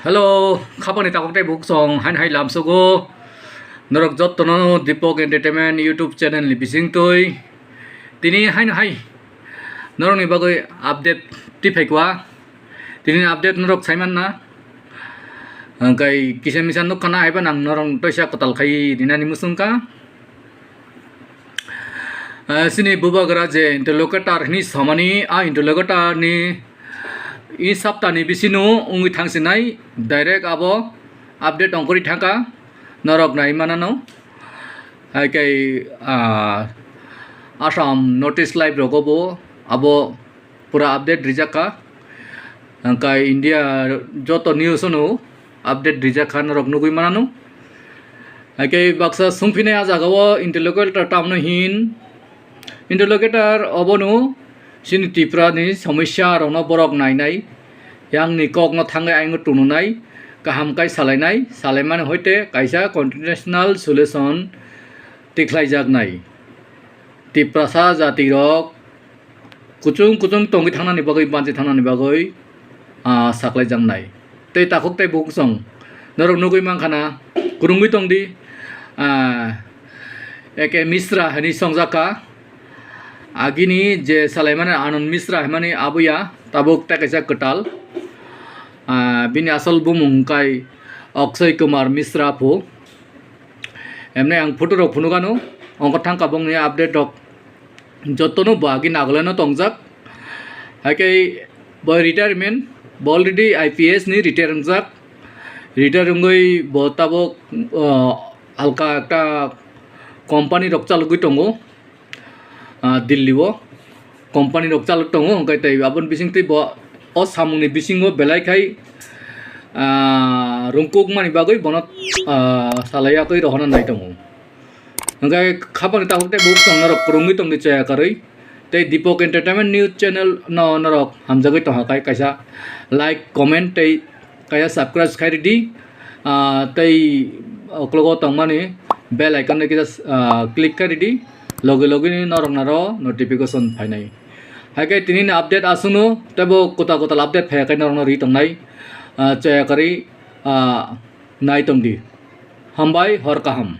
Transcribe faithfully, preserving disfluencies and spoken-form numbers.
Hello, khapani takhuk tei bukhuk song haino hai lamsogo. Norok jottono Deepak Entertainment YouTube channel ni bisingtwi. Tini haino hai norokni bagwi update twi phaikha. Tini update norok saimanna. Hwnkhe kisa misa nukha na haiba nang norok toisa kwtal khai rinani muchungkha. Eh, chini bubagra je interlocutor hinwi samani, a interlocutor ni i saptani bisino wngwi thangsinai direct abo update ongkhorwi thangkha, norok nai manano. Hai khe, ah, Assam North East Live rogo bo abo pura update rijak kha. Hwnkhe India joto news no update rijak kha norok nugwi manano. Hwnkhe baksa sungphinai a jagao interlocutor tamno hin. Interlocutor obono chini Tripura ni somosya rokno borok nainai, yang ni kokno thangwi ayang tununai, kaham kai salainai, salaimani hoite kaisa constitutional solution tikhlaijaknai. Tiprasa jati rok kuchung kuchung tongwi thangnani bagwi, banchi thangnani bagwi, ah, saklaijaknai. Tei takhuk tei bukhuk song norok nugwi mankha na, kwrwngwi tongdi, ah, A K Misra hinwi songjak kha. Agini je salaimani Anand Misra himani abuya tabuk tei kaisa kwtal. Ah, bini asol bumung hwnkhe Akshay Kumar Misra phu. Emne ang photo rok phunukano, ongkha thangkha bongni update rok. Jotono bo agi Nagaland o tongjak. Haikhe bo retirement, bo already I P S ni retire wngjak. Retire wngwi bo tabuk, o, halka ekta company rok chalogwi tongo, ah, Delhi o. Company rok chalok tongo, hwnkhe tei aboni bisingtwi bo o samungni bisingo belai khai, ah, rungkukmani bagwi bono, ah, salaiya twi rohorna nai tongo. Hwnkhe khapangni takhuk tei bukhuk song norok kwrwngwi tongdi chaya karwi. Tei Deepak Entertainment News Channel no norok hamjagwi tongkha khai kaisa like, comment tei kaisa subscribe khai ridi. Ah, tei uklogo tongmani bell icon no kisa, ah, click khai ridi. Logi logi ni norok naro notification phainai. Haikhe tini ni update aswkno teibo kwtal kwtal update phaiya khe norokno ri tongnai. Ah, chaya karwi, ah, nai tongdi. Hambai, hor kaham.